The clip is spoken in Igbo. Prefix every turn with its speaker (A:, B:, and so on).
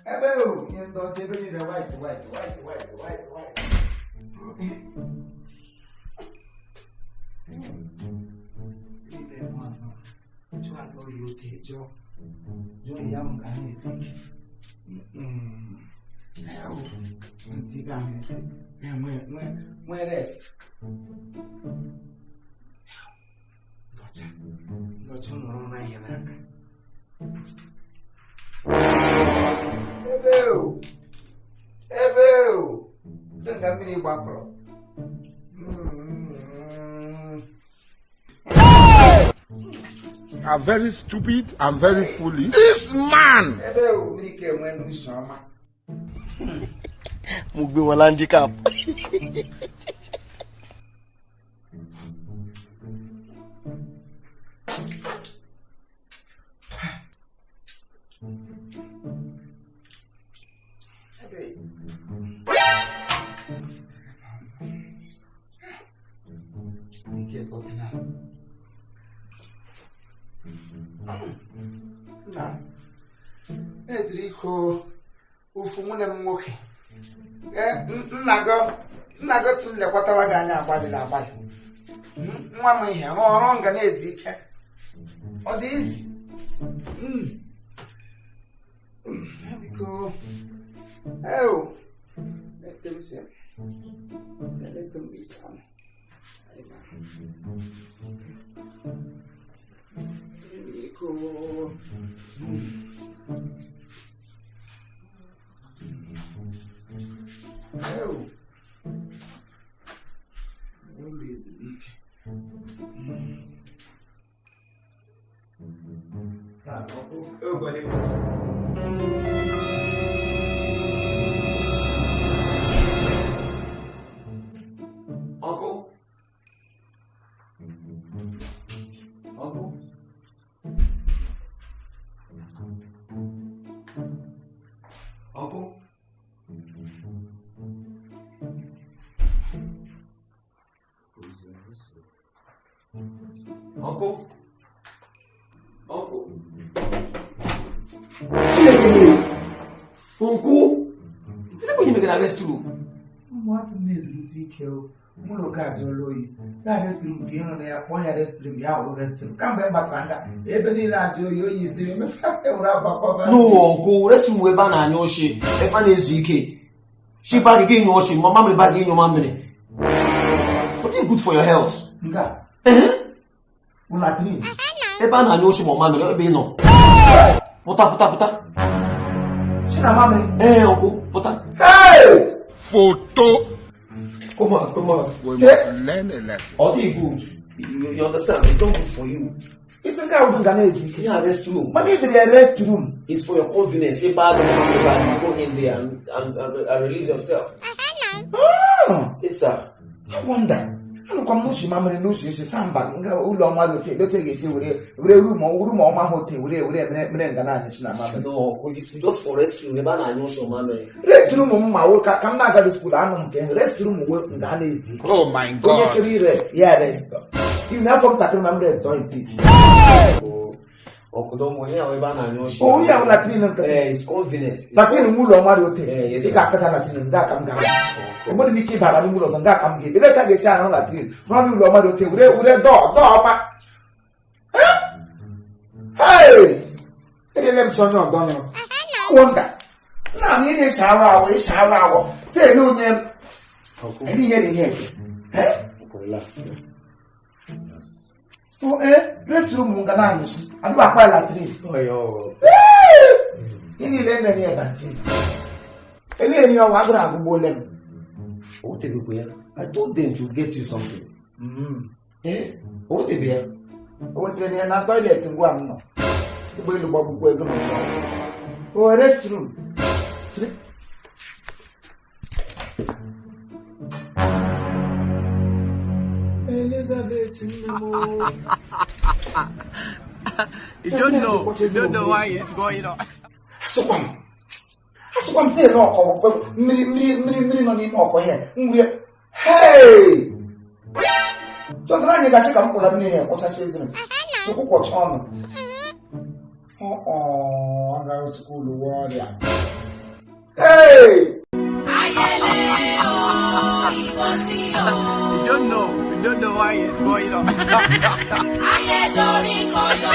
A: Ebe o, ihe ndị ọcha ebe niile, white, white, white, white, white, white. Niile nwa anọ. Jụọ anọ ya ote jụọ. Jụọ ya m ka ha na-esi ike. Ya wụ, ntị ga ahụ ya nwee rest. Ndị ọcha, ndị ọcha nọrọ n'ahịa n'aka. Ebe o, ebe o, ndị nga mmiri gbapụrụ.
B: Are very stupid and very foolish. This man!
A: Ebe o, mmiri ka enwe nsọ ọma.
C: Mo gbé wọn landicap.
A: Ebe ike kọkịna. Na eziri iko ofu nwunye m nwoke. Ee, nna gị sị m lekwatawa gị anya, agbalịla agbalị. Nwa m ihe rụọ ọrụ nga na-ezu ike. Ọ dị izi. Biko. Eo. Lete m si. Lete m isi ọnụ. Biko. Eo. Ụlọ ezumike.
D: Uncle? Uncle? Uncle? Uncle? Uncle? Chineke mere! Uncle! Gịnị bụ ihe megara restroom?
A: Ụmụasị m na-ezurute ike o. Mụ na oke ajụọla oyi. Taa restroom ka ị nọ na ya kpọọ ya restroom, ya wụrụ restroom. Kamgbe m batara nga, ebe niile ajụ oyi, oyi siri emesịa ewere agbakọba.
D: No, uncle, restroom bụ ebe a na-anyụ oshi, ebe a na-ezu ike. Shi bag gị nyụọ oshi, ma mamịrị bag gị nyụọ mamịrị. What is good for your health?
A: Nke a? Latrine.
D: Ebe a na-anyụ oshi ma mamịrị, ebe ị nọ. Pụta, pụta, pụta.
A: Shi na mamịrị?
D: Ee, uncle, pụta.
A: Hey!
B: Photo.
D: Come on, come on.
B: We must learn a lesson.
D: Ọ dị good. You understand? It's not good for you.
A: Ife nke ahụ nga na-ezu ike.
D: Yeah, restroom.
A: Mana idiri ya restroom.
D: It's for your convenience. Ebe a ga-eme bag, you go in there and release yourself.
A: Ah!
D: Yes, sir.
A: I wonder. Anụkwa m n'uche mamịrị n'uche isi samba nga ụlọ ọma lote lote ga-esi were were room room ọma hotel were were mere mere nga naanị si na mamịrị.
D: No, it's just for restroom. Ebe a na-anyụ nsọ mamịrị.
A: Restroom m ma wo ka m na-aga school anụ m nke restroom wo nga a na-ezi ike.
B: Oh my
A: Onye
B: God.
A: chọrọ irest ya rest. Ibi n'afọ m takịrị ma m rest in peace.
D: Uncle, don't worry. Ebe a na-anyụ nsọ.
A: Onye ahụ latrine nkịtị.
D: Eh, it's convenience.
A: Latrine m ụlọ ọma dị ote.
D: Eh, yes,
A: Ị
D: sir.
A: ga-akọta latrine nga ka m ga. Enwere m ike ịbara n'ime ụlọ ọzọ nga ka m ga-ebe. Ebe ka ga-esi arụ latrine rụọ n'ụlọ ọma dị ote were were dọọ dọọ ọma. Hey! Eriele m sọ onye ọdọ nụrụ. Wonder. Nna m ị na-esa arụ awọ ịsa arụ awọ. Sị ele onye m. Ele ihe na ihe eke. Eh?
D: Uncle, relax. Relax.
A: Oh, eh, restroom nga naanị si. Adịghị akwa latrine.
D: Oh, yo.
A: Ị niile mere ya baptizim. Ele eri ọwa agụrụ agụgbuole m.
D: O tebekwa ya. I told them to get you something. Eh? O tebe ya.
A: O wetara ya na toilet ngwa m nọ. Ụgbọelu gbagbukwa ego m. O restroom. Elizabeth nne m o.
E: You don't know. You don't know why it's going on.
A: Asụkwa m. Asụkwa m sị na ọkọ mmiri mmiri mmiri mmiri nọ n'ime ọkọ ihe ngwuye. Hey! Tọgara anyị gasị ka m kwụla mmiri ya kwụchacha ezere m. Chukwu kwọcha ọnụ. Ọ
B: Ọ gaghị school wụ ọrịa.
A: Hey!
C: Ayẹlẹ o, ìbọ̀sí o.
E: You don't know. You don't know why it's going on.
C: Ayé dorí kodò.